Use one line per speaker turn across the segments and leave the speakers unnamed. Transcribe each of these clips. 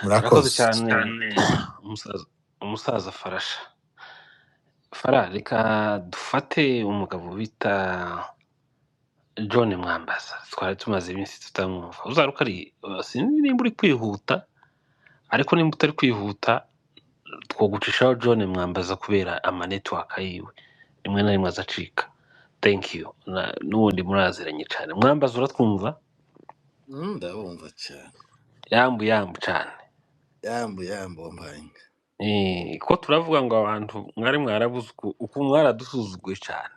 Arakoze
Murakoze.
cyane umusaza Farasha. Fara, reka dufate umugabo bita John Mwambaza, twari tumaze iminsi tutamwumva. Uzaruka ari, sinzi nimba uri kwihuta, ariko nimba utari kwihuta twogucishaho John Mwambaza kubera ama network yiwe rimwe na rimwe azacika. Thank you. N'ubundi muraziranye cyane. Mwambaza, uratwumva?
Ndabumva cyane.
Yambu yambu cyane.
Yambu yambu, wambaye.
Ko turavuga ngo abantu mwari mwarabuze uku mwaradusuzuguye cyane,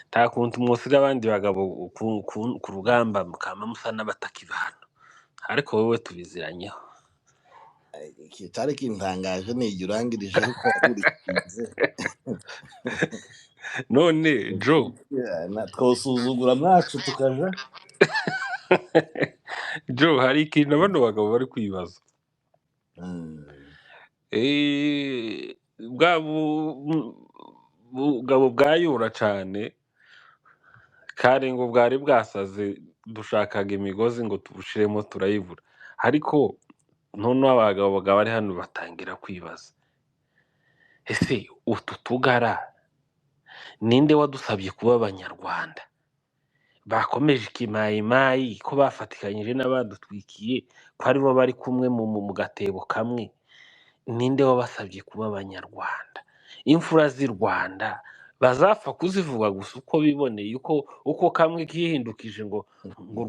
nta kuntu mwosiga abandi bagabo ku rugamba mukama musa n'abatakibana, ariko wowe tubiziranyeho.
Cyari kintangaje ni igihe urangirijeho ko waburikinze.
None Joe,
Twosuzugura mwacu tukaja.
Joe, hari ikintu bano bagabo bari kwibaza. Bwa bugabo bwayura cyane kare ngo bwari bwasaze, dushakaga imigozi ngo tubushiremo turayibura, ariko noneho abagabo bagabo bari hano batangira kwibaza: ese utu tugara ninde wadusabye kuba abanyarwanda? Bakomeje ikimayimayi ko bafatikanyije n'abadutwikiye, ko aribo bari kumwe mu gatebo kamwe, ninde wabasabye kuba abanyarwanda? Imfura z'i Rwanda bazapfa kuzivuga gusa uko biboneye, uko kamwe kihindukije ngo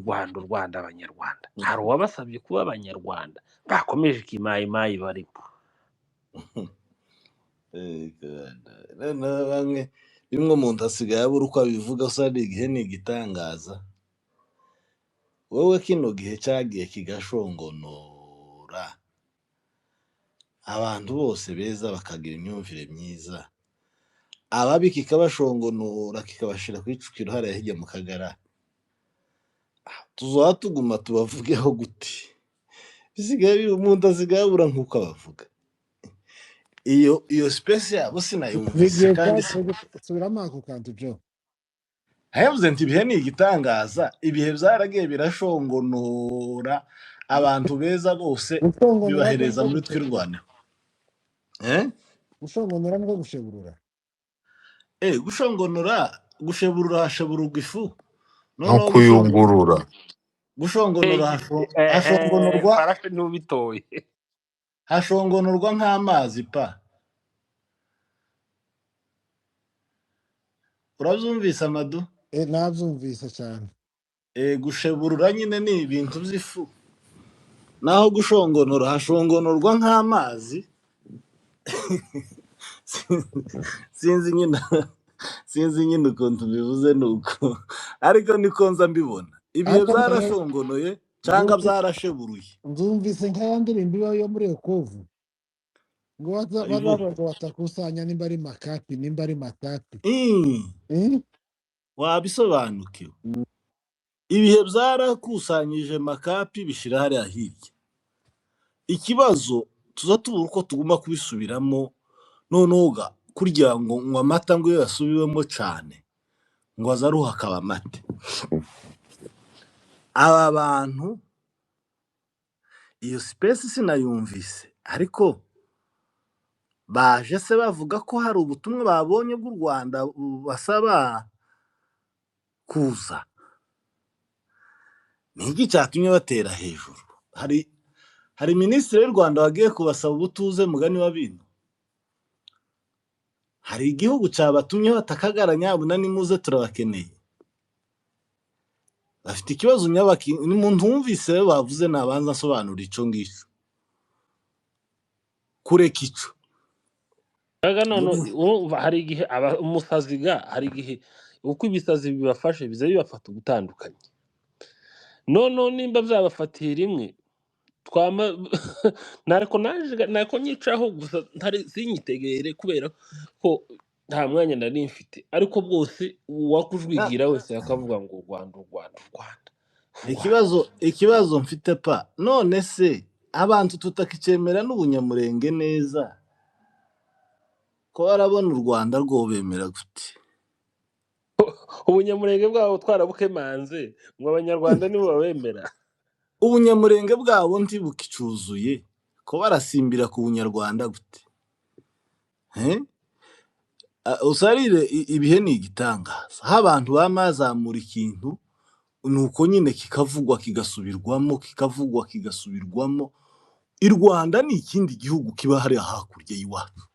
Rwanda, u Rwanda, abanyarwanda. Hari uwabasabye kuba abanyarwanda? Bakomeje ikimayimayi barimo.
Noneho bamwe bimwe umuntu asigaye abura uko abivuga, usanga igihe ni igitangaza. Wowe kino gihe cyagiye kigashongonora abantu bose beza bakagira imyumvire myiza, ababi kikabashongonora kikabashira ku icukiro hariya hirya mu Kagara. Tuzaba tuguma tubavugeho gute? Bisigaye umuntu asigaye abura nk'uko abavuga. Iyo space yabo sinayumvise.
Bigiye
kandi
subiramo ako kantu, Jo.
Hayavuze nti ibihe ni igitangaza, ibihe byaragiye birashongonora abantu beza bose,
Gushongonora
bibahereza
niko
muri
gusheburura.
Twirwaneho, eh?
Gushongonora niko gusheburura.
Gushongonora, gusheburura, hashebururwa ifu.
No
Noneho
kuyungurura.
Gushongonora hashongonorwa.
Farashe ntubitoye.
Hashongonorwa nk'amazi pa. Urabyumvise, Amadu?
Nabyumvise cyane.
Gusheburura nyine ni ibintu by'ifu, naho gushongonora hashongonorwa nk'amazi. Sinzi nyine ukuntu bivuze nuko, ariko niko nza mbibona, ibihe
Ariko noneho
byarashongonoye cyangwa byarasheburuye.
Nzumvise nka ya ndirimbo iba yo muri Okovu ngo
Ivuga.
bazavuga ngo batakusanya, nimba ari makapi, nimba ari matapi. Eh?
Wabisobanukiwe. Ibihe byarakusanyije makapi bishyira hariya hirya. Ikibazo tuza tubura uko tugomba kubisubiramo noneho ga kurya ngo nywa amata, ngo iyo yasubiwemo cyane ngo azaruha akaba amate. Aba bantu iyo space sinayumvise, ariko baje se bavuga ko hari ubutumwa babonye bw'u Rwanda basaba kuza? Ni iki cyatumye batera hejuru? Hari minisitiri w'u Rwanda wagiye kubasaba ubutuze, mugani wa bino? Hari igihugu cyabatumye batakagara nyabuna nimuze turabakeneye? Bafite ikibazo nyabaki? Umuntu wumvise bavuze nabanza asobanura ico ngicyo, kureka ico.
Kaga none urumva hari igihe umusazi ga, hari igihe uko ibisazi bibafashe biza bibafata ugutandukanye. Noneho nimba byabafatiye rimwe twama nariko naje nariko nyicaho gusa ntari sinyitegere kubera ko nta mwanya nari mfite, ariko bwose uwakujwigira wese akavuga ngo u Rwanda, u Rwanda, u Rwanda, u Rwanda.
Ikibazo mfite pa, none se abantu tutakicemera n'ubunyamurenge neza, ko barabona u Rwanda rwobemera gute?
Ubunyamurenge bwabo twarabukemanze ngo abanyarwanda nibo babemera.
Ubunyamurenge bwabo ntibukicuzuye, Ko barasimbira ku bunyarwanda gute? Eh? Usarire ibihe ni igitangaza, aho abantu bamazamura ikintu nuko nyine kikavugwa kigasubirwamo, kikavugwa kigasubirwamo. I Rwanda ni ikindi gihugu kiba hariya hakurya y'iwacu.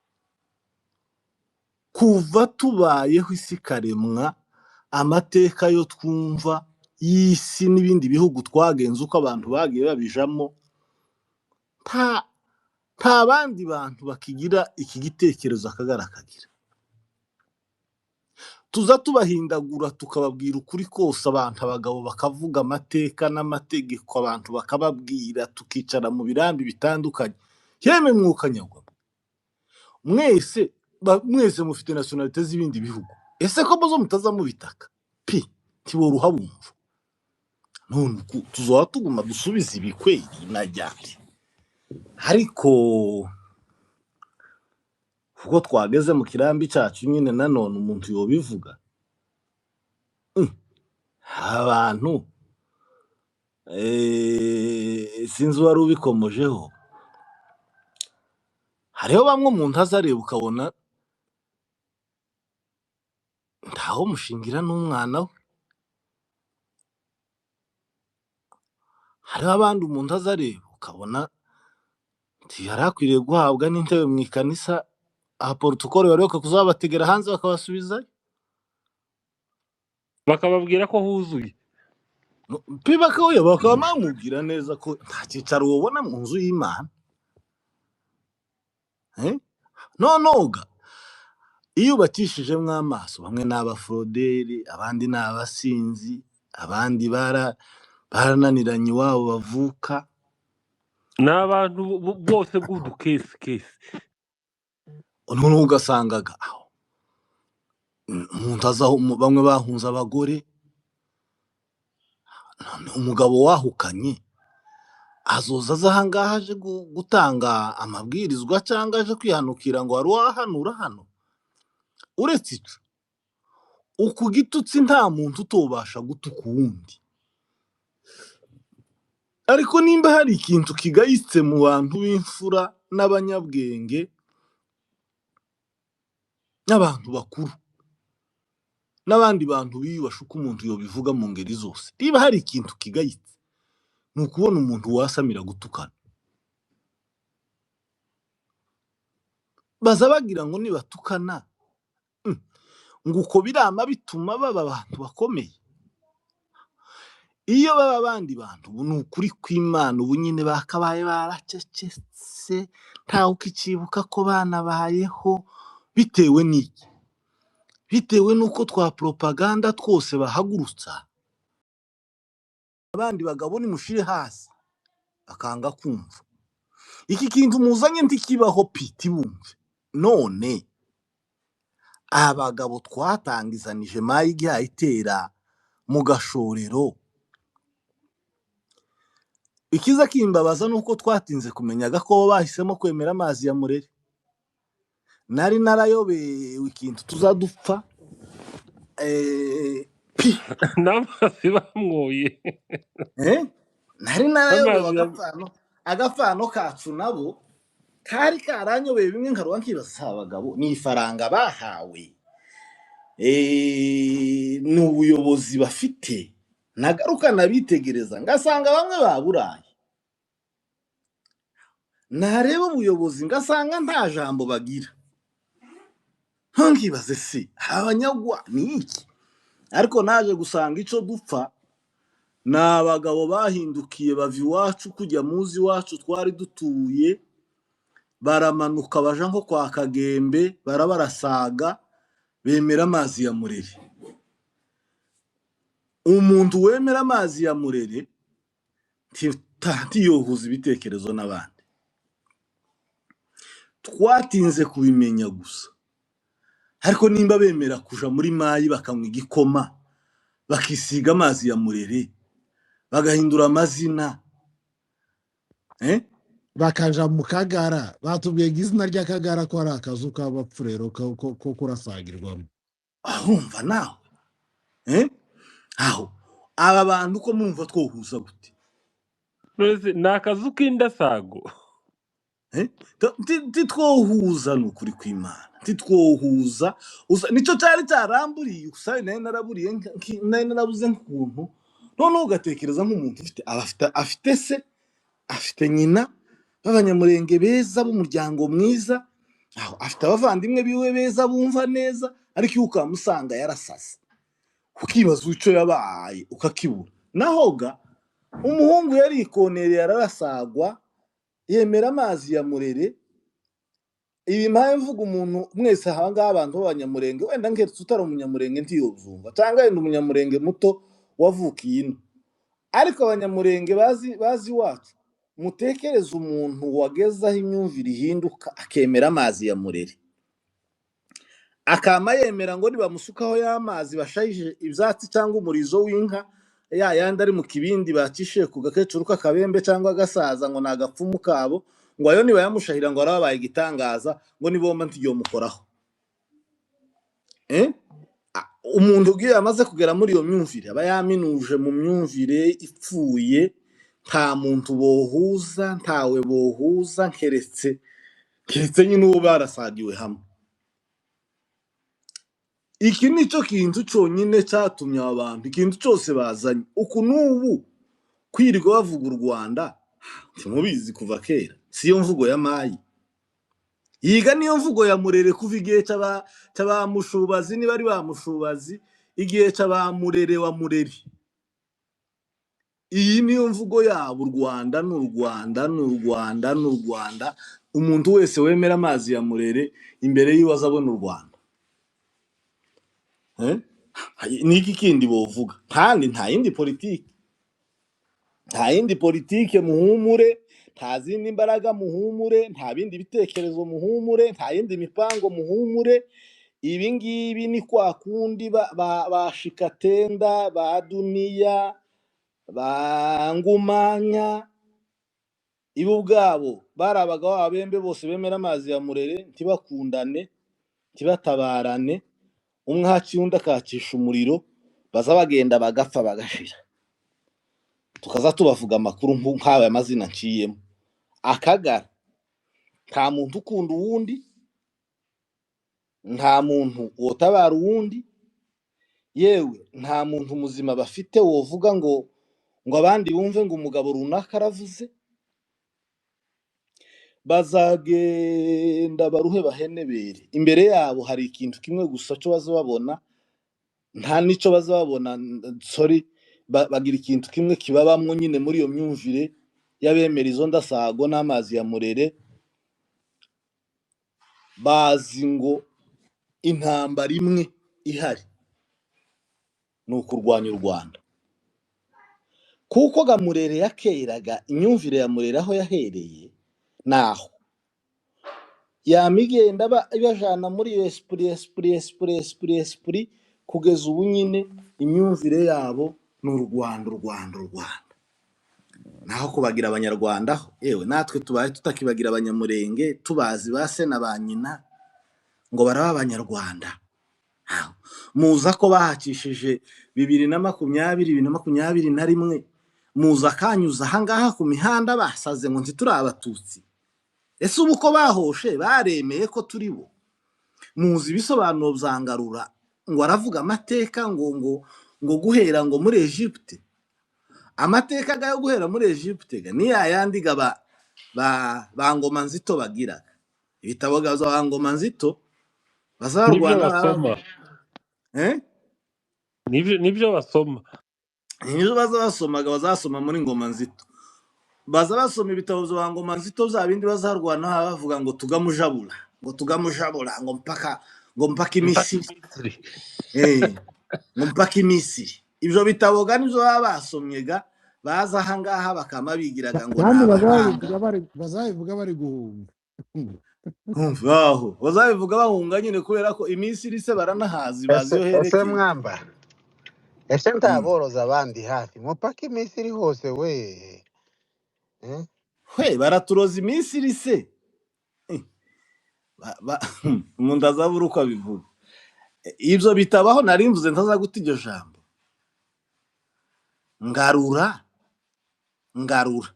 Kuva tubayeho isi ikaremwa, amateka yo twumva y'isi n'ibindi bihugu twagenze uko abantu bagiye babijamo, nta bandi bantu bakigira iki gitekerezo Akagara kagira. Tuza tubahindagura tukababwira ukuri kose, abantu abagabo bakavuga amateka n'amategeko, abantu bakababwira, tukicara mu birambi bitandukanye. Yemwe mwuka nyagwa, mwese mwese mufite nationalité z'ibindi bihugu, ese ko muzo mutaza mubitaka pi ntiboruha bumva? None tuzoba tuguma dusubiza ibikweri na ryari? Ariko ubwo twageze mu kirambi cyacu nyine, nanone umuntu yobivuga. Abantu sinzi uwari ubikomojeho, hariho bamwe umuntu azareba ukabona ntaho mushingira n'umwana we, hariho abandi umuntu azareba ukabona ntiyari akwiriye guhabwa n'intebe mu ikanisa, aha porotokole bari kuzabategera hanze bakabasubizayo,
bakababwira ko huzuye.
Pi bakahuye bakaba bamubwira neza ko nta cyicaro wabona mu nzu y'Imana. Nonoga iyo ubatishijemo amaso, bamwe ni abaforoderi, abandi ni abasinzi, abandi barananiranye iwabo bavuka,
ni abantu bose bw'udukesi kesi.
Noneho ugasangaga aho umuntu azaho, bamwe bahunze abagore, none umugabo wahukanye azoza aza ahangaha aje gutanga amabwirizwa cyangwa aje kwihanukira ngo wari wahanura hano. Uretse ico, uku gitutsi nta muntu utobasha gutuka uwundi, ariko nimba hari ikintu kigayitse mu bantu b'imfura n'abanyabwenge n'abantu bakuru n'abandi bantu biyubasha, uko umuntu yobivuga mu ngeri zose, niba hari ikintu kigayitse ni ukubona umuntu wasamira gutukana. Baza bagira ngo nibatukana ngo uko birama bituma baba abantu bakomeye. Iyo baba abandi bantu ubu ni ukuri kw'Imana, ubu nyine bakabaye baracecetse, ntawe ukicibuka ko banabayeho. Bitewe n'iki? Bitewe n'uko twa propaganda twose bahagurutsa abandi bagabo nimushire hasi, bakanga kumva iki kintu muzanye ntikibaho pi tibumve. None abagabo twatangizanije mayi igihaye itera mu gashorero, ikiza kimbabaza nuko twatinze kumenya ko bahisemo kwemera amazi ya Murere. Nari narayobewe ikintu tuzadupfa pi
n'amazi bamwoye.
Nari narayobewe
Amazi
agapfano kacu nabo kari karanyobeye, bimwe nkaruha nkibaza abagabo ni ifaranga bahawe, ni ubuyobozi bafite. Nagaruka nabitegereza ngasanga bamwe baburaye, nareba ubuyobozi ngasanga nta jambo bagira, nkibaze se abanyagwa ni iki? Ariko naje gusanga ico dupfa ni abagabo bahindukiye bava iwacu kujya muzi iwacu twari dutuye, baramanuka baja nko kwa Kagembe, barabarasaga bemera amazi ya Murere. Umuntu wemera amazi ya Murere ntiyohuza ibitekerezo n'abandi. Twatinze kubimenya gusa, ariko nimba bemera kuja muri mayi bakanywa igikoma, bakisiga amazi ya Murere, bagahindura amazina,
bakaja mu Kagara, batubwiye izina ry'Akagara ko ari akazu k'abapfurero ko kurasagirwamo.
Ahumva nawe aho aba bantu ko mumva twohuza gute?
Ni akazu k'indasago.
Eh? Ntitwohuza ni ukuri kw'Imana, ntitwohuza. Nicyo cyari cyaramburiye gusa, nari naraburiye nari narabuze nk'ukuntu. Noneho ugatekereza nk'umuntu ufite afite se, afite nyina b'Abanyamurenge beza b'umuryango mwiza, aho afite abavandimwe biwe beza bumva neza, ariko iyo ukamusanga yarasaze, ukibaza icyo yabaye ukakibura. Naho ga umuhungu yarikonereye, ararasagwa, yemera amazi ya Murere. Ibi mpamvu mvuga umuntu mwese aha ngaha, abantu b'Abanyamurenge, wenda nkeretse utari Umunyamurenge ntiyozumva, cyangwa wenda Umunyamurenge muto wavukiye ino, ariko Abanyamurenge bazi iwacu, mutekereze umuntu wagezeho imyumvire ihinduka, akemera amazi ya Murere, akama yemera ngo nibamusukaho y'amazi bashayije ibyatsi cyangwa umurizo w'inka ya yandi ari mu kibindi bacishiye ku gakecuru k'akabembe cyangwa agasaza, ngo ni agapfumu kabo, ngo ayo nibayamushahira ngo arababaye igitangaza, ngo nibomba ntiyomukoraho. Eh? Umuntu ubwiyo yamaze kugera muri iyo myumvire aba yaminuje mu myumvire ipfuye. Nta muntu bohuza, ntawe bohuza, keretse nyine uwo barasagiwe hamwe. Iki nicyo kintu cyonyine cyatumye aba bantu ikintu cyose bazanye uku n'ubu kwirirwa bavuga u Rwanda. Ntimubizi kuva kera, siyo mvugo ya Mayi yiga, niyo mvugo ya Murere kuva igihe cy'aba Mushubazi, niba ari ba Mushubazi, igihe cy'aba Murere wa Mureri. Iyi niyo mvugo yabo: u Rwanda ni u Rwanda, ni u Rwanda, ni u Rwanda. Umuntu wese wemera amazi ya Murere, imbere yiwe azabona u Rwanda. Eh? Niki kindi bovuga? Kandi nta yindi politiki, nta yindi politike, muhumure. Nta zindi mbaraga, muhumure. Nta bindi bitekerezo, muhumure. Nta yindi mipango, muhumure. Ibi ngibi ni kwa kundi ba Shikatenda, ba Duniya, ba Ngumanya, ibo ubwabo bari abagabo b'Ababembe bose bemera amazi ya Murere, ntibakundane, ntibatabarane, umwe haciye undi akacisha umuriro, baza bagenda bagapfa bagashira, tukaza tubavuga amakuru nk'aya mazina nciyemo. Akagara nta muntu ukunda uwundi, nta muntu wotabara uwundi, yewe nta muntu muzima bafite wovuga ngo abandi bumve ngo umugabo runaka aravuze. Bazagenda baruhe bahenebere. Imbere yabo hari ikintu kimwe gusa cyo baza babona, nta nico baza babona, sorry, bagira ikintu kimwe kibabamwo nyine muri iyo myumvire y'abemera izo ndasago n'amazi ya Murere. Bazi ngo intambara imwe ihari ni ukurwanya u Rwanda, kuko ga Murere yakeraga, imyumvire ya Murere aho yahereye naho yama igenda ibajana muri iyo esprit, esprit, esprit, esprit, esprit, kugeza ubu nyine imyumvire yabo ni u Rwanda, u Rwanda, u Rwanda. Naho kubagira Abanyarwanda ho, yewe natwe tubaye tutakibagira Abanyamurenge, tubazi ba se na ba nyina ngo baraba Abanyarwanda. Aho, muza ko bahakishije 2020, 2021, muza akanyuza ahangaha ku mihanda basaze ngo ntituri Abatutsi. Ese ubu ko bahoshe baremeye ko turi bo? Muzi ibisobanuro bya Ngarura ngo aravuga amateka ngo guhera ngo muri Egypte. Amateka ga yo guhera muri Egypte ga ni yayandi ga ba Ngoma Nzito bagiraga ibitabo ga ba Ngoma Nzito
Nibyo
bazarwana.
basoma.
Eh?
Nibyo basoma.
Nizo baza basomaga, bazasoma muri Ngoma Nzito, baza basoma ibitabo bya Ngoma Nzito bya bindi bazarwana bavuga ngo tugamujabura, ngo tugamujabura, ngo mpaka
Mpaka
Imisiri.
Imisiri.
Eh, ngo mpaka Imisiri. Ibyo bitabo ga nibyo baba basomye ga baza ahangaha bakama bigiraga ngo ni
Kandi
abahanga.
bazabivuga bari guhunga.
Umva aho bazabivuga bahunga nyine, kubera ko Imisiri se baranahazi, bazi
Ese
iyo
ese
herekeye.
Mwamba, ese ntaboroza abandi hafi mupaka Imisiri hose we? Eh?
We baraturoza Imisiri se. Eh, umuntu azabura uko abivuga. Ibyo bitabaho nari mvuze ntaza guta iryo jambo. Ngarura, Ngarura.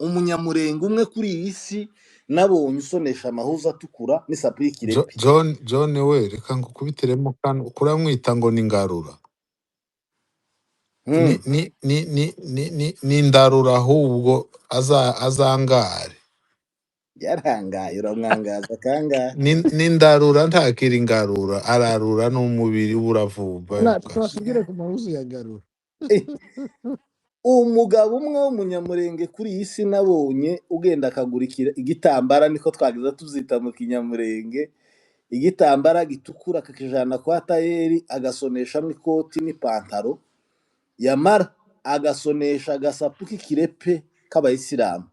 Umunyamurenge umwe kuri iyi si nabonye usonesha amahuza atukura n'isapu y'ikirepe.
John, John we, reka ngukubitiremo kano kuramwita ngo ni ngarura. Ni ni ni ni ni ni ni ndarura, ahubwo azangare.
Yarangaye, uramwangaza kangahe?
Ni ndarura, ntakiri ngarura, ararura n'umubiri uravumba.
Twasubire ku mahuzu ya Garura.
Umugabo umwe w'umunyamurenge kuri iyi si nabonye ugenda akagura igitambara, niko twageza tuzita mu kinyamurenge, igitambara gitukura, akakijana kwa tayeri, agasoneshamo ikoti n'ipantaro, yamara agasonesha agasapu k'ikirepe k'abayisilamu.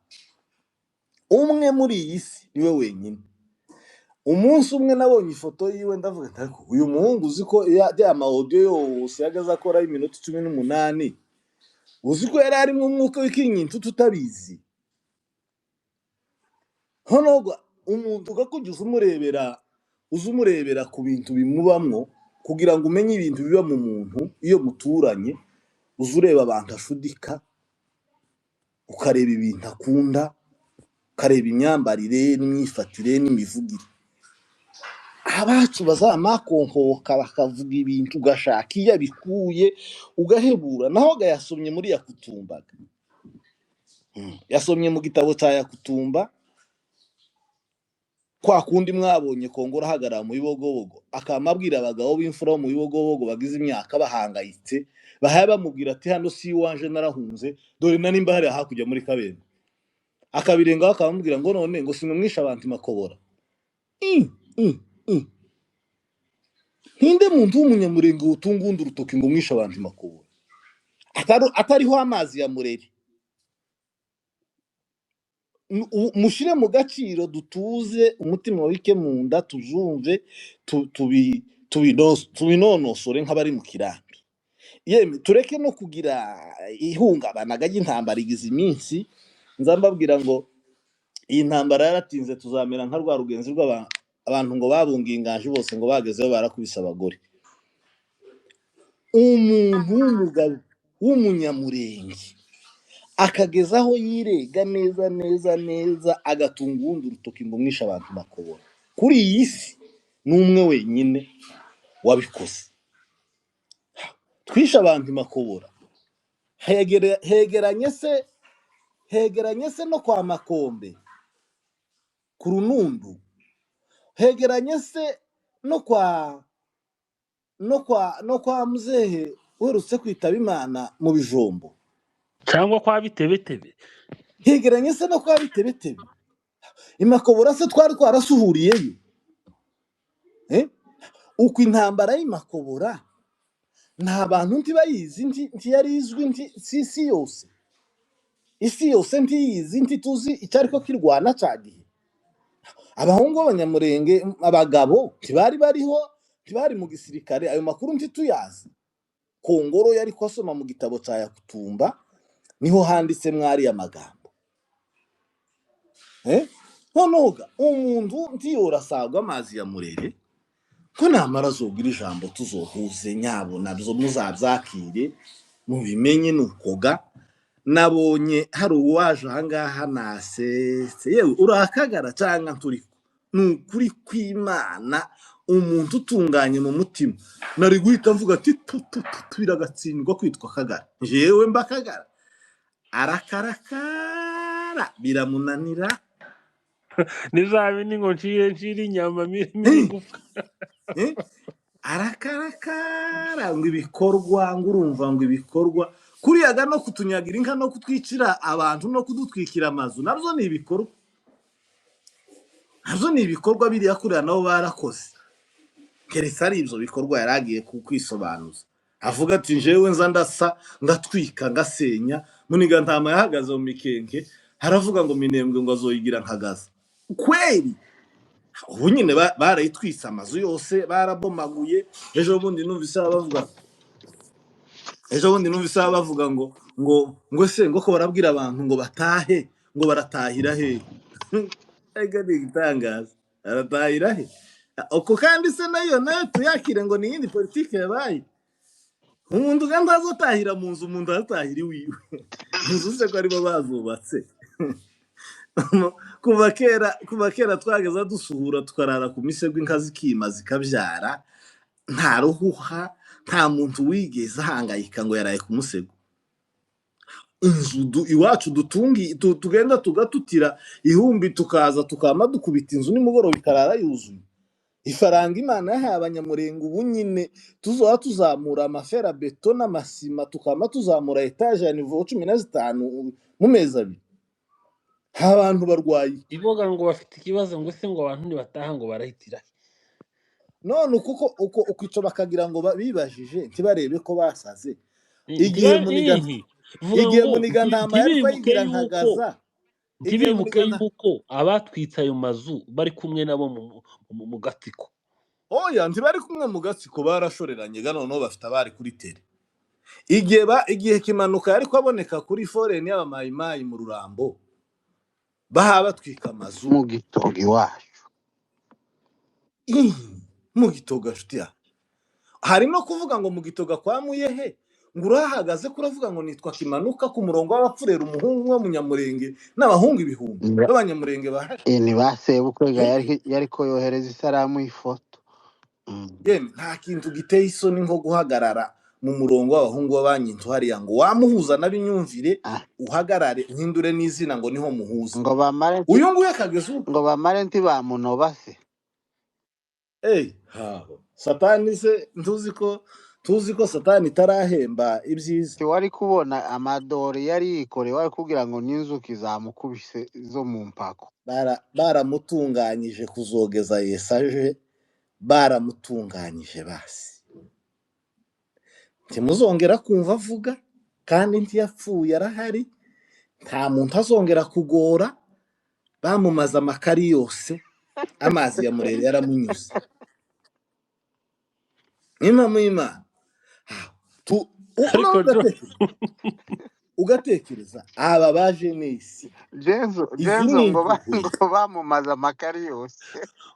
Umwe muri iyi si, niwe wenyine. Umunsi umwe nabonye ifoto yiwe, ndavuga nti: "Ariko uyu muhungu, uzi ko ya ma audio yose yagaze akora y'iminota 18, uzi ko yari arimo umwuka w'ikinyintu tutabizi?" Noneho umuntu ugakujya uza umurebera ku bintu bimubamwo, kugira ngo umenye ibintu biba mu muntu iyo muturanye. Uza ureba abantu ashudika, ukareba ibintu akunda, ukareba imyambarire n'imyifatire n'imivugire. Abacu bazamakonkoka bakavuga ibintu, ugashaka iyo abikuye ugahebura, naho yasomye muri Yakutumbaga. Yasomye mu gitabo cya Yakutumba, kwa kundi mwabonye Kongora ahagarara mu Bibogobogo, akaba abwira abagabo b'imfura bo mu Bibogobogo bagize imyaka bahangayitse, bahaye bamubwira ati: "Hano si iwanje, narahunze, dore na nimba hariya hakurya muri Kabembe." Akabirengaho, akamubwira ngo: "None ngo simwe abantu makobora?" Ntinde muntu w'umunyamurenge utunga uwundi urutoki ngo mwishe abantu makobora atariho amazi ya Murere? Mushyire mu gaciro, dutuze umutima wike mu nda, tuzumve, tubinonosore nk'abari mu kirambi. Yemwe, tureke no kugira ihungabana ry'intambara igize iminsi. Nza mbabwira ngo iyi ntambara yaratinze, tuzamera nka rwa rugenzi rw'abantu ngo babungiye inganji bose, ngo bagezeho barakubise abagore. Umuntu w'umugabo w'umunyamurenge akageza aho yirega neza neza neza, agatunga uwundi urutoki ngo mwishe abantu makobora, kuri iyi si ni umwe wenyine wabikoze. Twishe abantu makobora hegeranye se, hegeranye se no kwa Makombe ku Runundu, hegeranye se no kwa muzehe uherutse kwitaba Imana mu Bijombo,
cyangwa kwa Bitebetebe.
Hegeranye se no kwa Bitebetebe? Imakobora se twari twarasuhuriyeyo? Eh? Uko intambara y'imakobora nta bantu ntibayizi, ntiyari izwi si isi yose, isi yose ntiyizi, ntituzi icyo ariko kirwana ca gihe. Abahungu b'abanyamurenge, abagabo ntibari bariho, ntibari mu gisirikare, ayo makuru ntituyazi. Kongoro yari ko asoma mu gitabo ca Yakutumba, niho handitse mwariya magambo. Eh? Noneho ga umuntu ntiyorasagwa amazi ya Murere ko namara azogira ijambo, tuzohuze nyabo, nabyo muzabyakire mubimenye. Nukoga nabonye hari uwaje ahangaha nasetse: "Yewe, urakagara cyangwa nturiko?" Ni ukuri kw'Imana, umuntu utunganye mu mutima nari guhita mvuga ati: "Tu tu tu tu, biragatsindwa kwitwa kagara." Jewe mba kagara, arakarakara biramunanira.
Nizaba ni ngo ncire ncire inyama mirimo igufwa.
Eh? Arakarakara ngo ibikorwa, ngo urumva ngo ibikorwa kuriyaga no kutunyagira inka no kutwicira abantu no kudutwikira amazu, nabyo ni ibikorwa, nabyo ni ibikorwa biriya kuriya nabo barakoze. Keretse ari ibyo bikorwa yari agiye kwisobanuza, avuga ati: "Njyewe nza ndasa, ngatwika, ngasenya." Muniga ntama yahagaze mu Mikenke, haravuga ngo Minembwe ngo azoyigira nkagaza kweri. Ubu nyine barayitwitse amazu yose, barabomaguye. Ejo bundi numvise bavuga ngo se ngo ko barabwira abantu ngo batahe, ngo baratahira he? Ega ni igitangaza, baratahira he? Uko kandi se nayo nayo tuyakire ngo ni iyindi politike yabaye. Umuntu kandi azotahira mu nzu, umuntu azatahira iwiwe inzu se ko aribo bazubatse? Kuva kera twageza dusuhura, tukarara ku misego, inka zikima zikabyara, nta ruhuha, nta muntu wigeze ahangayika ngo yaraye ku musego. Inzu iwacu dutungi tugenda tugatutira ihumbi, tukaza tukama dukubita inzu nimugoroba ikarara yuzuye. Ifaranga Imana yahaye Abanyamurenge, ubu nyine tuzoba tuzamura amaferabeto n'amasima, tukama tuzamura etaje ya niveau 15 mu mezi 2. Nta bantu barwaye.
Iboga ngo bafite ikibazo, ngo se ngo abantu nibataha ngo barahitira he?
None kuko uko ukwica bakagira ngo bibajije, ntibarebe ko basaze. Igihe Muniga
Vuga
igihe
ngo
Muniga Ntama yari
ntibibuke
ayigira
yuko
Ntagaza, igihe
ntibibuke
Muniga
yuko abatwitse ayo mazu bari kumwe nabo mu gatsiko.
Oya, ntibari kumwe mu gatsiko, barashoreranye ga. Noneho bafite abari kuri tere. Igihe Kimanuka yari aboneka kuri foreni y'Abamayimayi mu Rurambo, baha batwika amazu
mu gitoki iwacu.
Ih, mu Gitoga, nshuti ya hari no kuvuga ngo mu Gitoga kwa Muyehe, ngo urahagaze ko uravuga ngo nitwa Kimanuka ku murongo w'Abapfurera, umuhungu w'Umunyamurenge n'abahungu ibihumbi b'Abanyamurenge bahari.
Ni ba sebukwe ga
Eh?
Yari ko yohereza isaramu y'ifoto.
Yemwe, nta kintu giteye isoni nko guhagarara mu murongo w'abahungu b'abanyintu hariya ngo wamuhuza n'ab'inyumvire, uhagarare uhindure n'izina ngo niho muhuza.
Ngo bamare nti
Uyu nguyu akageza ubu
ngo bamare ntibamunoba se.
Ey, habo Satani se, ntuzi ko tuzi ko Satani itarahemba ibyiza.
Wari kubona amadore yari yikoreye, wari kugira ngo n'inzuki zamukubise zo mu mpako.
Baramutunganyije kuzogeza Yesu aje, baramutunganyije basi ntimuzongera kumva avuga, kandi ntiyapfuye, arahari. Nta muntu azongera kugora, bamumaze amakari yose, amazi ya Murere yaramunyuze. Impamo y'Imana.
Ariko
noneho
Jo
ugatekereza aba ba jenesi
Jenzo
izi
Jenzo
ni
ngo
impuhwe
ngo bamumaze amakari yose.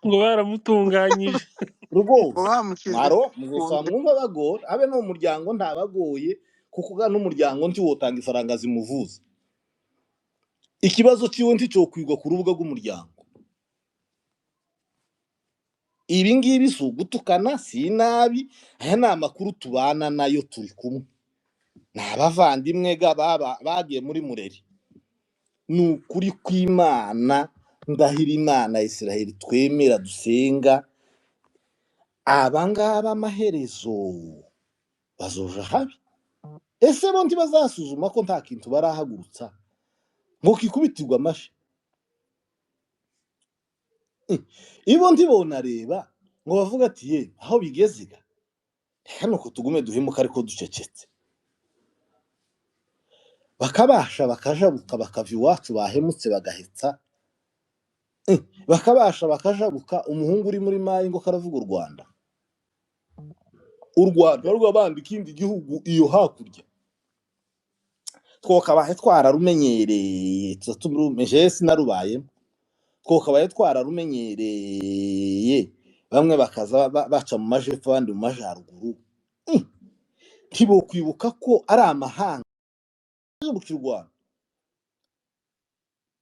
Ngo baramutunganyije.
Ngo
Rwose
bamushyize
mwaro
ku
muzosanga mwumva bagora abe no mu muryango ntabagoye, kuko ga n'umuryango ntiwotanga ifaranga zimuvuza. Ikibazo ciwe nticyokwigwa ku rubuga rw'umuryango. Ibi ngibi si ugutukana, si inabi, aya ni amakuru tubana nayo, turi kumwe, ni abavandimwe ga baba bagiye muri Mureri. Ni ukuri kw'Imana, ndahira Imana ya Israheli twemera dusenga, aba ngaba amaherezo bazoja habi. Ese bo ntibazasuzuma ko nta kintu barahagurutsa ngo kikubitirwe amashi? Ibo ntibonareba ngo bavuga ati ye aho bigeze ga, reka nuko tugume duhemuka ariko ducecetse, bakabasha bakajabuka bakava iwacu, bahemutse bagahetsa. Bakabasha bakajabuka. Umuhungu uri muri mayi ngo karavuga u Rwanda, u Rwanda rw'abandi, ikindi gihugu iyo hakurya twokabaye twararumenyereye, tuza turumeje, sinarubayemo, twokabaye twararumenyereye, bamwe bakaza baca mu majepfo, abandi mu majaruguru. Ntibokwibuka ko ari amahanga mu Rwanda.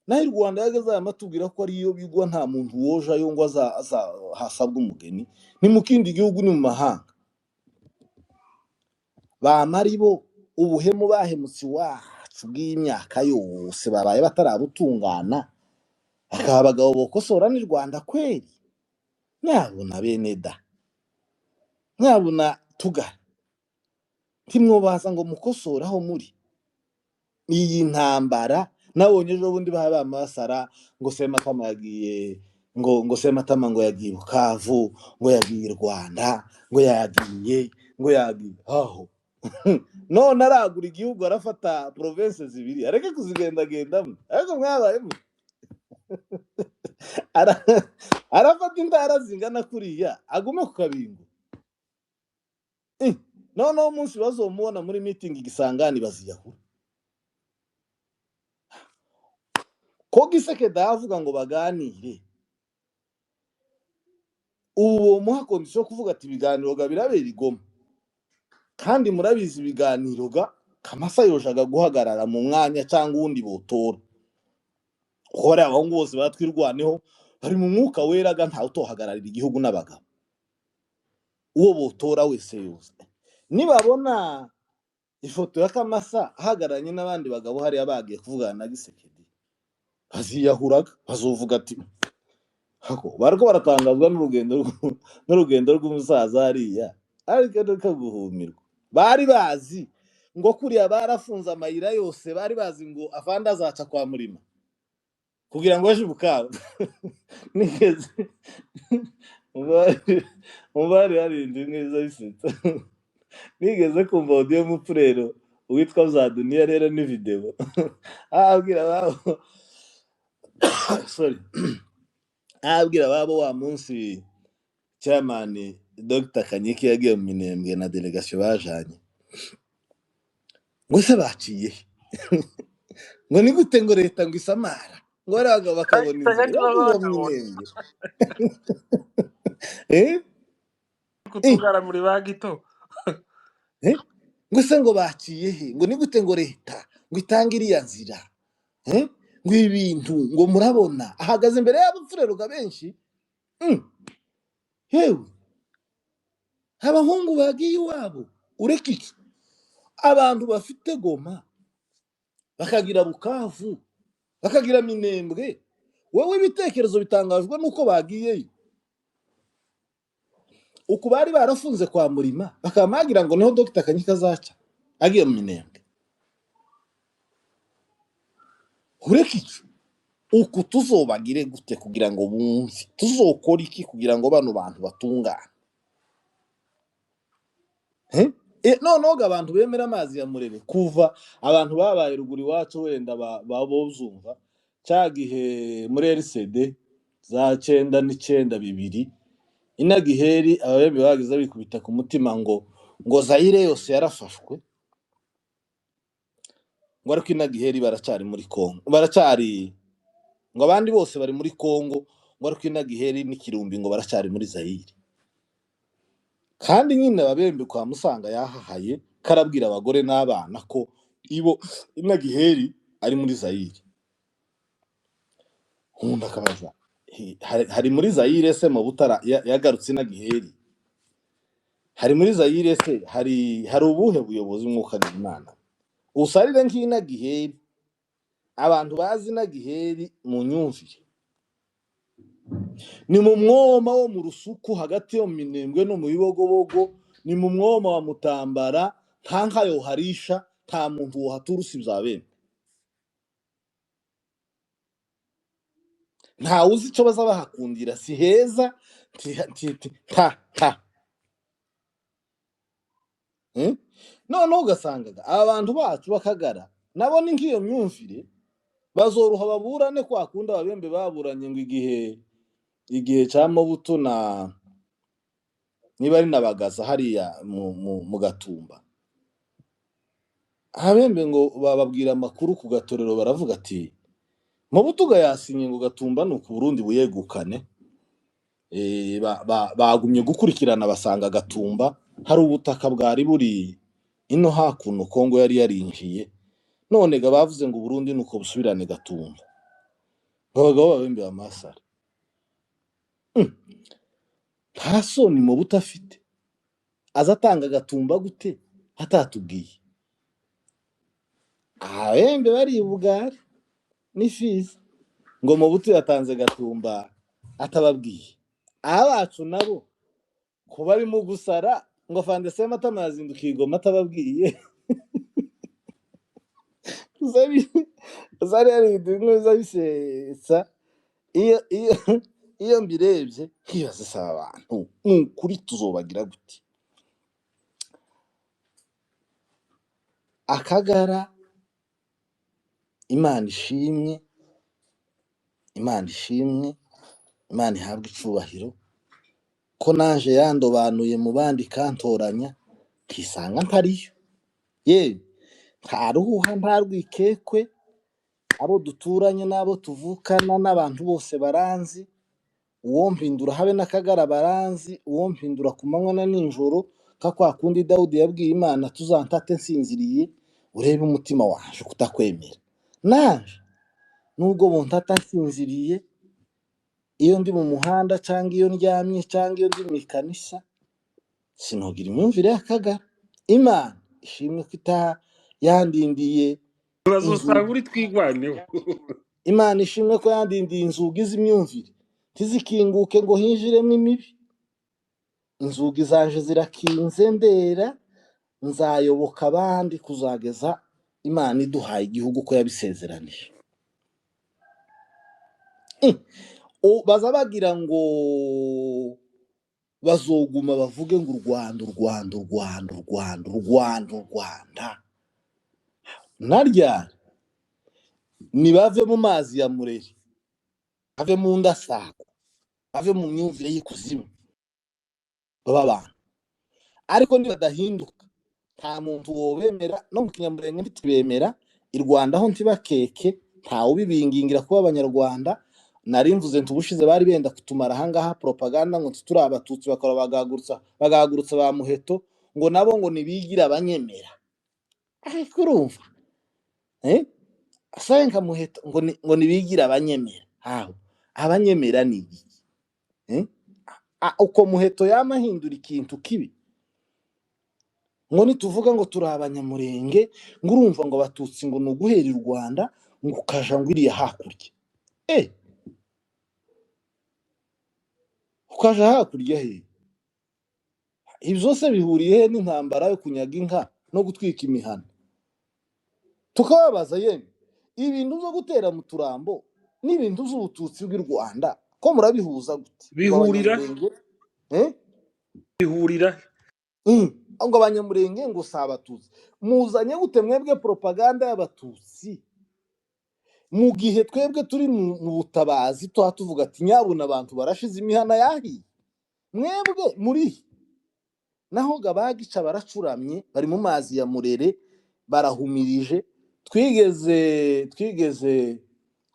Naho i Rwanda yageze aya matubwira ko ariyo bigwa, nta muntu wojayo ngo hasabwe umugeni, ni mu kindi gihugu, ni mu mahanga. Bamari bo ubuhemu bahemutse iwacu bw'imyaka yose babaye batarabutungana, bakaba abagabo bokosora n'i Rwanda kweri. Nyabuna bene da, nyabuna tugara, ntimwobaza ngo mukosore aho muri iyi ntambara. Nabonye ejo bundi baha bamasara ngo Sematama yagiye, ngo Sematama ngo yagiye Bukavu, ngo yagiye i Rwanda, ngo yagiye aho. None aragura igihugu, arafata province zibiri, areke kuzigendagendamo. Ariko mwabayemo arafata intara zingana kuriya, agume ku kabingo. Noneho umunsi bazomubona muri meeting Gisangani baziyahura ko Gisekedi avuga ngo baganire. Ubu bomuha condition yo kuvuga ati ibiganiro ga birabera i Goma, kandi murabizi ibiganiro ga Kamasa yojaga guhagarara mu mwanya cyangwa uwundi botora. Kuko bariya abahungu bose batwirwaneho bari mu mwuka weraga, ntawe utohagararira igihugu n'abagabo, uwo botora wese yose. Nibabona ifoto ya Kamasa ahagararanye n'abandi bagabo hariya bagiye kuvugana na Gisekedi, baziyahuraga, bazovuga ati hako bariko baratangazwa n'urugendo rw'umusaza hariya, ariko reka guhumirwa. Bari bazi ngo kuriya barafunze amayira yose, bari bazi ngo afande azaca kwa Murima kugira ngo aje Bukavu. Nigeze mubari hari inzu imwe iza bisetsa, nigeze kumva audio y'umupfurero uwitwa Zaduniya rero ni video abwira ababo, sorry, abwira ababo wa munsi chairman Dr Kanyiki yagiye mu Minembwe na delegation bajanye, ngo se baciye he? Ngo ni gute ngo leta ngo isamara ngo bariya bagabo bakabona inzira
Kandi
yo
baba
kuva mu
bakabona
Minembwe, eh?
Kutugara muri ba gito.
Eh? Ngo se ngo baciye he, ngo ni gute ngo leta ngo itange iriya nzira, eh? Ngo ibintu ngo murabona ahagaze imbere y'abapfureruga benshi. Yewe abahungu bagiye iwabo, ureka iki abantu bafite Goma bakagira Bukavu bakagira Minembwe, wowe ibitekerezo bitangajwe nuko bagiyeyo. Uku bari barafunze kwa Murima bakaba bagira ngo niho Dr Kanyika azaca agiye mu Minembwe, ureka iki uku tuzobagire gute kugira ngo bumve, tuzokora iki kugira ngo bano bantu batungane? Noneho ngo abantu bemera amazi ya Murebe, kuva abantu babaye ruguru iwacu wenda babozumva cya gihe muri RCD za 99 2 inagiheri, ababembe bagize bikubita ku mutima ngo Zaire yose yarafashwe, ngo ariko inagiheri baracari muri Kongo, baracari ngo abandi bose bari muri Kongo, ngo ariko inagiheri n'ikirumbi ngo baracari muri Zaire. Kandi nyine ababembe kwa Musanga yahahaye karabwira abagore n'abana ko ibo inagiheri ari muri Zaire. Umuntu akabaza hari muri Zaire se mu Butara yagarutse inagiheri, hari muri Zaire se hari ubuhe buyobozi mwuka Imana usarire nk'inagiheri? Abantu bazi inagiheri mu nyumvire ni mu mwoma wo mu Rusuku hagati yo mu Minembwe no mu Bibogobogo, ni mu mwoma wa Mutambara, nta nka yoharisha, nta muntu wohatura usibye abembe, nta uzi icyo baza bahakundira, si heza nta nta. Noneho ugasangaga abantu bacu bakagara nabo ni nk'iyo myumvire, bazoroha baburane kwa kundi ababembe baburanye ngo igihe cya Mobutu na niba ari na Bagaza hariya mu Gatumba, abembe ngo bababwira amakuru ku gatorero, baravuga ati Mobutu ga yasinye ngo Gatumba ni uku Burundi buyegukane. Bagumye gukurikirana basanga Gatumba hari ubutaka bwari buri ino hakuno Kongo yari yarinjiye, none ga bavuze ngo Burundi nuko busubirane Gatumba, ngo abagabo babembe bamasara. Nta soni Mobutu afite, aza atanga Gatumba gute atatubwiye? Abembe bari ibugari n'ifizi ngo Mobutu yatanze Gatumba atababwiye. Abacu nabo ko bari mu gusara ngo Afande Sematama yazindukiye Goma atababwiye. Zari hari ibintu bimwe biza bisetsa iyo mbirebye nkibaza saba abantu ni ukuri tuzobagira gute? Akagara Imana ishimwe, Imana ishimwe, Imana ihabwe icubahiro ko naje yandobanuye mu bandi kantoranya nkisanga ntariyo. Yewe nta ruhuha nta rwikekwe, abo duturanye n'abo tuvukana n'abantu bose baranzi, uwo mpindura habe n'akagara baranzi, uwo mpindura ku manywa na nijoro, nka kwa kundi Dawudi yabwiye Imana tuzantate nsinziriye urebe umutima wanje kutakwemera. Naje Nubwo buntata nsinziriye, iyo ndi mu muhanda cyangwa iyo ndyamye cyangwa iyo ndi mu ikanisa, sinogira imyumvire y'akagara. Imana ishimwe ko itaha yandindiye
Urazosanga
inzugi.
uri twigwaneho.
Imana ishimwe ko yandindiye inzugi z'imyumvire ntizikinguke ngo hinjiremo imibi. Inzugi zanje zirakinze, ndera nzayoboka abandi kuzageza Imana iduhaye igihugu ko yabisezeranije. Baza bagira ngo bazoguma bavuge ngo u Rwanda, u Rwanda, u Rwanda, u Rwanda, u Rwanda, u Rwanda naryari. Nibave mu mazi ya Mureri, bave mu ndasago, bave mu myumvire y'ikuzimu, baba abantu. Ariko nibadahinduka nta muntu wobemera, no mu Kinyamurenge ntitubemera, i Rwanda ho ntibakeke, ntawe ubibingingira kuba abanyarwanda. Nari mvuze nti ubushize bari benda kutumara ahangaha propaganda ngo turi abatutsi, bakora bagahagurutsa ba Muheto ngo nabo ngo nibigire abanyemera. Ariko urumva senka Muheto ngo ngo nibigire abanyemera. Aho abanyemera ni iki? Uko Muheto yama ahindura ikintu kibi ngo nituvuga ngo turi abanyamurenge, ngo urumva ngo abatutsi ngo ni uguhera i Rwanda ngo ukaja ngo iriya hakurya, ukaja hakurya he? Ibyo byose bihuriye he n'intambara yo kunyaga inka no gutwika imihana? Tukababaza yemwe, ibintu byo gutera mu turambo n'ibintu by'ubututsi bw'i Rwanda ko murabihuza gute? Ngo
Bihurira
abanyamurenge
bihurira
ngo abanyamurenge ngo si abatutsi, muzanye gute mwebwe propaganda y'abatutsi mu gihe twebwe turi mu butabazi tuha tuvuga ati nyabuna abantu barashize imihana yahiye, mwebwe murihe? Naho abagica baracuramye, bari mu mazi ya Murere, barahumirije. Twigeze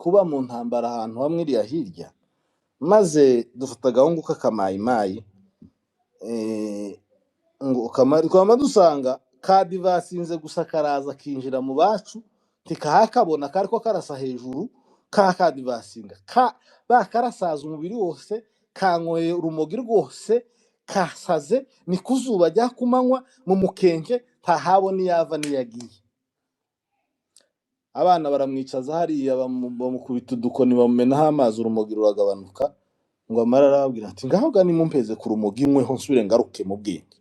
kuba mu ntambara ahantu hamwe iriya hirya, maze dufata agahungu k'akamayimayi, ngo twama dusanga kadivasinze gusa, karaza kinjira mu bacu ntikahakabona, kariko karasa hejuru ka kadivasinga ka bakarasaza umubiri wose, kanyweye urumogi rwose, kasaze, ni kuzuba rya kumanywa mu mukenke, ntahabona iyava n'iyagiye. Abana baramwicaza hariya, bamukubita udukoni, bamumenaho amazi, urumogi ruragabanuka. Ngo amara arababwira ati ngaho ga nimumpeze ku rumogi nyweho nsubire ngaruke mu bwenge.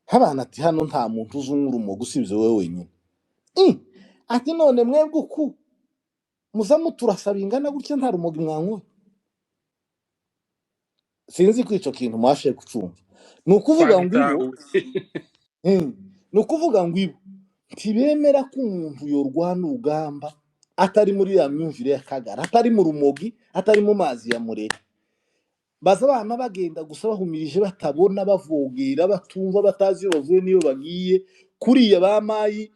Abana ati hano nta muntu uzi unywa urumogi usibye wowe wenyine. Ati none mwebwe uku muza muturasa bingana gutya nta rumogi mwanyweye? Sinzi ko ico kintu mwashe kucumva. Ni ukuvuga ngo ibo
Twabitahuye.
Ni ukuvuga ngo ibo ntibemera ko umuntu yorwana urugamba atari muri ya myumvire y'akagara, atari mu rumogi, atari mu mazi ya Murere. Baza bama bagenda gusa bahumirije, batabona, bavogera, batumva, batazi iyo bavuye n'iyo bagiye. Kuriya bamayi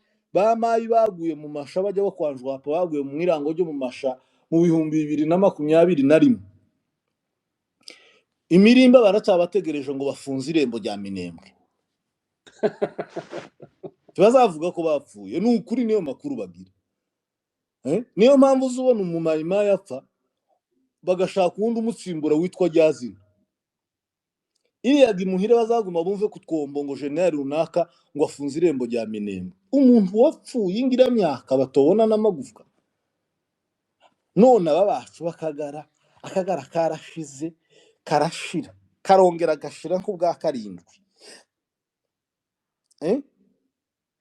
baguye mu masha bajya bakwanjwapa, baguye mu irango ryo mu masha mu 2021. Imirimba baracyabategereje ngo bafunze irembo rya Minembwe, ntibazavuga ko bapfuye. Ni ukuri niyo makuru bagira. Niyo mpamvu uzubona umumayimayi apfa bagashaka uwundi umutsimbura witwa Ryazina. Iriya imuhira bazaguma bumve ku twombo ngo generali runaka ngo afunze irembo rya Minembwe. Umuntu wapfuye ingiramyaka batobona n'amagufwa. None aba bacu bakagara, akagara karashize, karashira, karongera gashira nk'ubwa karindwi.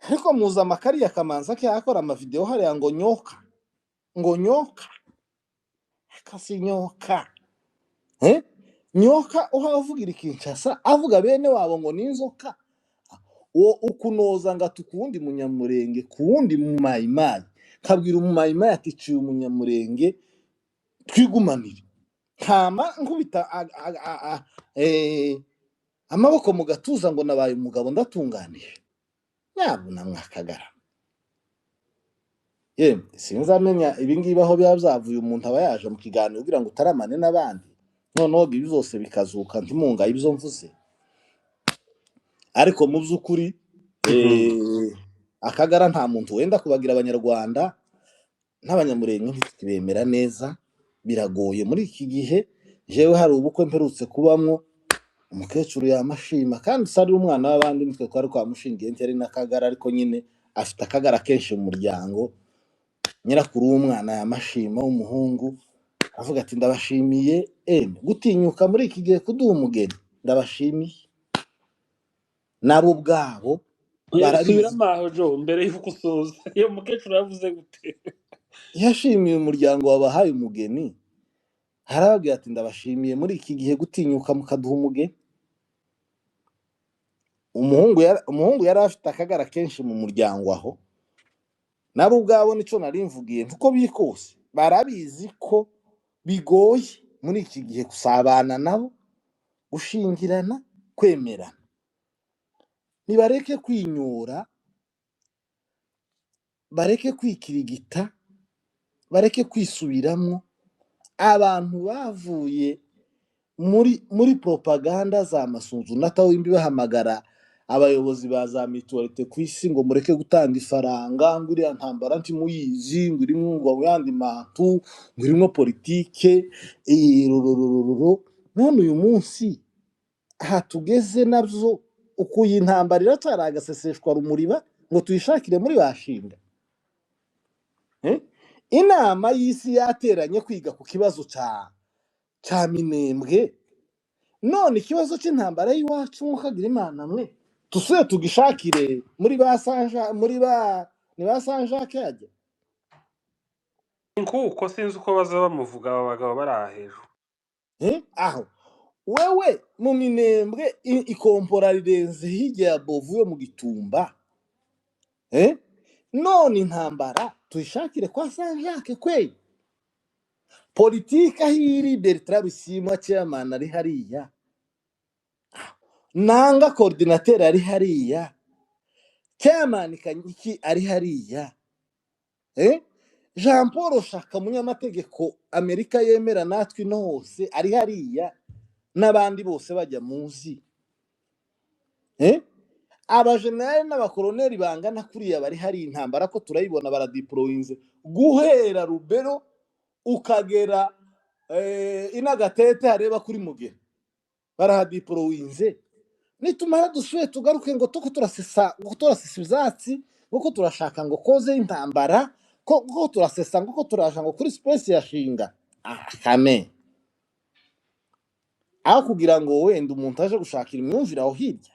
Ariko muza amakariya kamanza ke akora amavideo hariya ngo nyoka, ngo nyoka, kasi nyoka. Nyoka uhavugira Kinshasa avuga bene wabo ngo ninzoka. Uwo ukunoza ngo atukundi munyamurenge kuwundi mumayimayi, kabwira umumayimayi ati ciye umunyamurenge twigumanire, ntama nkubita amaboko mu gatuza ngo nabaye umugabo ndatunganije. Nyabuna mwakagara. Yemwe sinzamenya ibingibi aho biba byavuye. Umuntu aba yaje mu kiganiro kugira ngo utaramane n'abandi, noneho ibi byose bikazuka ntimungaye ibyo mvuze. Ariko mu by'ukuri akagara nta muntu wenda kubagira abanyarwanda. N'Abanyamurenge ntitubemera neza, biragoye muri iki gihe. Jewe hari ubukwe mperutse kubamwo, umukecuru yamashima kandi usa ari umwana w'abandi, nitwe twari twamushingiye, ntiyari n'akagara, ariko nyine afite akagara kenshi mu muryango. Nyirakuru w'umwana yamashima w'umuhungu avuga ati ndabashimiye emwe gutinyuka muri iki gihe kuduha umugeni, ndabashimiye. Nabo ubwabo barabizi.
Subiramo aho Jo, mbere y'uko usoza. Iyo mukecuru yavuze gute?
Yashimiye umuryango wabahaye umugeni, arababwira ati ndabashimiye muri iki gihe gutinyuka mukaduha umugeni. Umuhungu yari afite akagara kenshi mu muryango aho, nabo ubwabo nico nari mvugiye, nkuko biri kose barabizi ko bigoye muri iki gihe gusabana nabo, gushingirana, kwemerana. Nibareke kwinyura, bareke kwikirigita, bareke kwisubiramwo. Abantu bavuye muri propaganda za Masunzu na Tawimbi bahamagara abayobozi ba za mutualité ku isi ngo mureke gutanga ifaranga, ngo iriya ntambara ntimuyizi, ngo irimwo ngo yandi mantu, ngo irimwo politike rururururu. None uyu munsi aha tugeze nabyo, uku iyi ntambara iracyari agaseseshwa rumuriba ngo tuyishakire muri bashinga. Eh? Inama y'isi yateranye kwiga ku kibazo ca Minembwe, none ikibazo c'intambara y'iwacu mukagira Imana mwe tusubire tugishakire muri ba Sanja, muri ba ni ba Sanjake hajya.
Nkuko sinzi uko baza bamuvuga aba bagabo bari aha hejuru.
Eh? Aho wewe mu Minembwe ikompora rirenze hirya ya Bovu yo mu Gitumba, eh? None intambara tuyishakire kwa Sanjake kweli? Politike aho iri, Bertrand Bisimwa chairman ari hariya, nanga coordinateur ari hariya, chairman Kanyiki ari hariya, eh? Jean Paul Shaka munyamategeko Amerika yemera natwe ino hose ari hariya, n'abandi bose bajya muzi, eh? Abajenerali n'abakoroneri bangana kuriya bari hari, intambara ko turayibona, baradiporoyinze guhera Rubero ukagera inagatete hareba kuri Mugera, barahadiporowinze. Nitumara dusuye tugaruke ngo tuko turasesa, ngo turasesa ibyatsi, ngo ko turashaka ngo koze intambara, ko turasesa, ngo ko turaja ngo kuri space ya Shinga kame, aho kugira ngo wenda umuntu aje gushakira imyumvire aho hirya,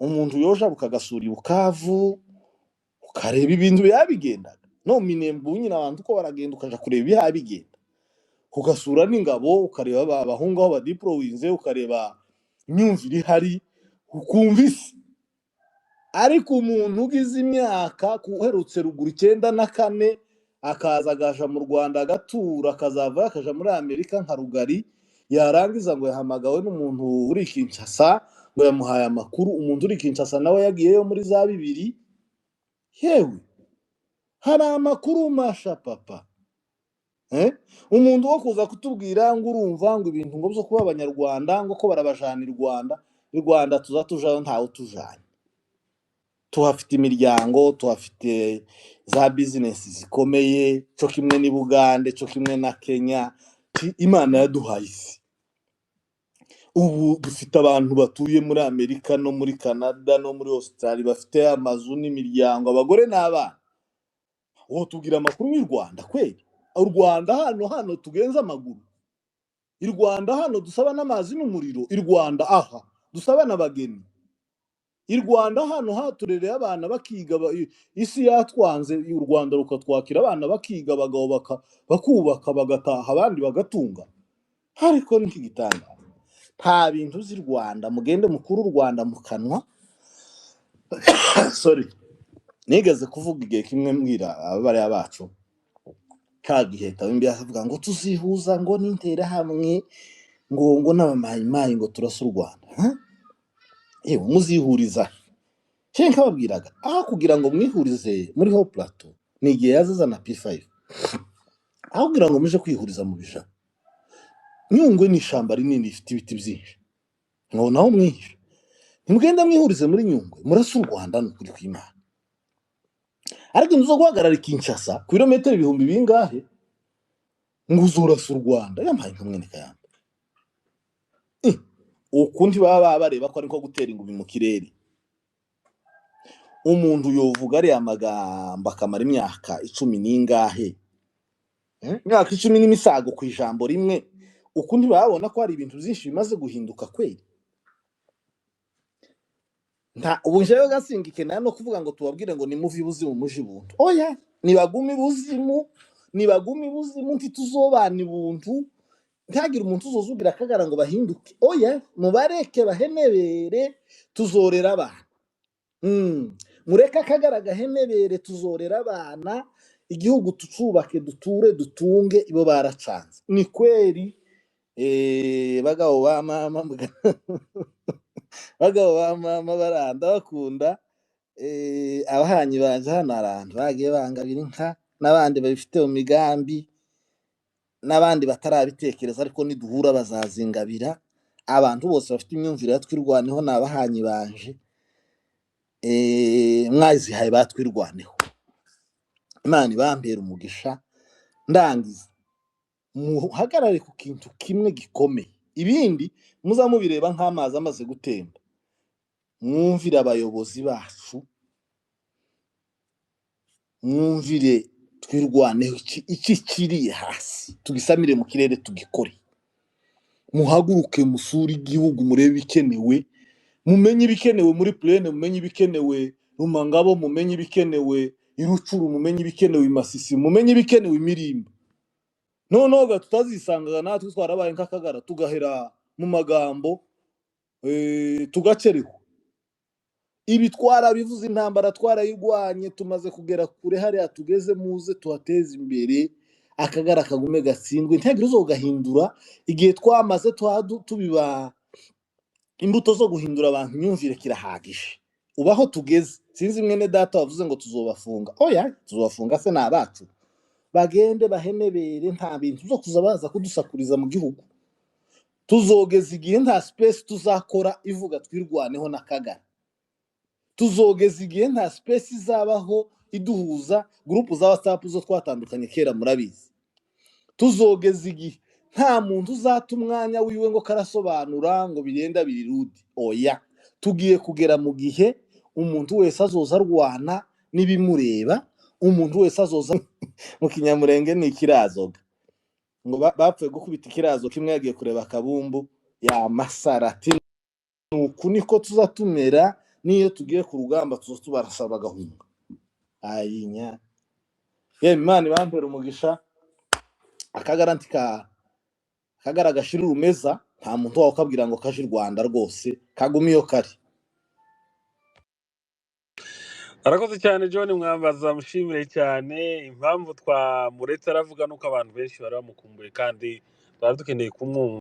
umuntu yoja ukagasura i Bukavu ukareba ibintu biba bigendaga no Minembwe nyine, abantu uko baragenda ukaja kureba ibiha bigenda, ugasura n'ingabo, ukareba abahungu aho badiporowinze, ukareba imyumvire ihari, ukumva isi. Ariko umuntu ugize imyaka uherutse ruguru 94 akaza agaja mu Rwanda agatura, akazavayo akaja muri Amerika nka Rugari, yarangiza ngo yahamagawe n'umuntu uri Kinshasa ngo yamuhaye amakuru. Umuntu uri Kinshasa nawe yagiyeyo muri za 2000. Yewe, hari amakuru masha papa, eh? Umuntu wo kuza kutubwira ngo urumva ngo ibintu ngo byo kuba Abanyarwanda ngo ko barabajana i Rwanda, i Rwanda tuza tujayo ntawe tujanye, tuhafite imiryango, tuhafite za bizinesi zikomeye, cyo kimwe n'i Bugande, cyo kimwe na Kenya. Imana yaduhaye isi. Ubu dufite abantu batuye muri Amerika no muri Canada no muri Australia, bafite amazu n'imiryango, abagore n'abana. Wowe tubwira amakuru y'u Rwanda kweli? U Rwanda hano tugenza amaguru, i Rwanda hano dusaba n'amazi n'umuriro, i Rwanda aha dusaba n'abageni, i Rwanda hano haturereye abana bakiga, isi yatwanze u Rwanda rukatwakira abana bakiga, abagabo bakubaka bagataha, abandi bagatunga. Ariko niki gitangaza, nta bintu z'i Rwanda, mugende mukuru u Rwanda mu kanwa. Sorry, nigeze kuvuga igihe kimwe mbwira ababariya bacu ka gihe Tawimbi avuga ngo tuzihuza ngo n'Interahamwe ngo n'Abamayimayi ngo turase u Rwanda. Huh? Yewe, muzihuriza he? Nkababwiraga aho kugira ngo mwihurize muri ho plateau, ni igihe yazaza na P5, aho kugira ngo muje kwihuriza mu bijana. Nyungwe ni ishyamba rinini rifite ibiti byinshi, ngo naho mwihishe, ntimugenda mwihurize muri Nyungwe murase u Rwanda. Ni ukuri kw'Imana. Ariko inzu zo guhagarara i Kinshasa ku birometero ibihumbi bingahe ngo uzurasa u Rwanda, yampaye nka mwene Kayamba. Ukundi baba bareba ko ari nko gutera ingumi mu kirere. Umuntu yovuga ariya magambo akamara imyaka 10 n'ingahe, imyaka 10 n'imisago ku ijambo rimwe, ukundi babona ko hari ibintu byinshi bimaze guhinduka kweli. Nta ubu njyewe gasinga no kuvuga ngo tubabwire ngo nimuve ibuzimu muje ibuntu. Oya, nibagume ibuzimu, nibagume ibuzimu, ntituzobana ibuntu. Ntihagire umuntu uzozugira akagara ngo bahinduke. Oya, mubareke bahenebere, tuzorera abana. Mureke akagara gahenebere, tuzorera abana, igihugu tucubake, duture, dutunge, ibo baracanze. Ni kweri bagabo ba mama bagabo ba mama baranda bakunda abahanyi banje hano arantu bagiye bangabira inka n'abandi babifite mu migambi n'abandi batarabitekereza, ariko niduhura bazazingabira. Abantu bose bafite imyumvire ya Twirwaneho ni abahanyi banje, mwazihaye batwirwaneho. Imana ibambera umugisha. Ndangiza, muhagarare ku kintu kimwe gikomeye, ibindi muza mubireba nk'amazi amaze gutemba. Mwumvire abayobozi bacu, mwumvire Twirwaneho, iki kiri hasi tugisamire mu kirere tugikore. Muhaguruke musure igihugu, murebe ibikenewe, mumenye ibikenewe muri plaine, mumenye ibikenewe Rumangabo, mumenye ibikenewe Irucuru, mumenye ibikenewe Imasisi, mumenye ibikenewe Imirimba. Noneho ga tutazisangaga natwe twarabaye nk'akagara, tugahera mu magambo, tugacerehwa. Ibi twarabivuze, intambara twarayirwanye, tumaze kugera kure hariya tugeze, muze tuhateze imbere, akagara kagume gatsindwe, ntihagire uzogahindura. Igihe twamaze tubiba imbuto zo guhindura abantu imyumvire kirahagije. Ubu aho tugeze, sinzi mwene data wavuze ngo tuzobafunga. Oya, tuzobafunga se ni abacu, bagende bahenebere, nta bintu byo kuza baza kudusakuriza mu gihugu. Tuzogeza igihe nta space tuzakora ivuga Twirwaneho na Kagara. Tuzogeza igihe nta space izabaho iduhuza, groupe za WhatsApp zo twatandukanye kera murabizi. Tuzogeza igihe nta muntu uzata umwanya wiwe ngo karasobanura ngo birenda biri rude. Oya, tugiye kugera mu gihe umuntu wese azoza arwana n'ibimureba, umuntu wese azoza mu kinyamurenge ni ikirazoga ngo bapfuye gukubita ikirazo kimwe yagiye kureba akabumbu yamasara ati nuku niko tuza tumera, n'iyo tugiye ku rugamba tuza tubarasa bagahunga. Ayinya yewe, Imana ibampera umugisha. Akagara ntika akagara gashira urumeza, nta muntu wawe ukabwira ngo kaje i Rwanda rwose, kagume iyo kari.
Arakoze cyane John Mwambaza, mushimire cyane. Impamvu twamuretse aravuga nuko abantu benshi bari bamukumbuye kandi twari dukeneye kumwumva.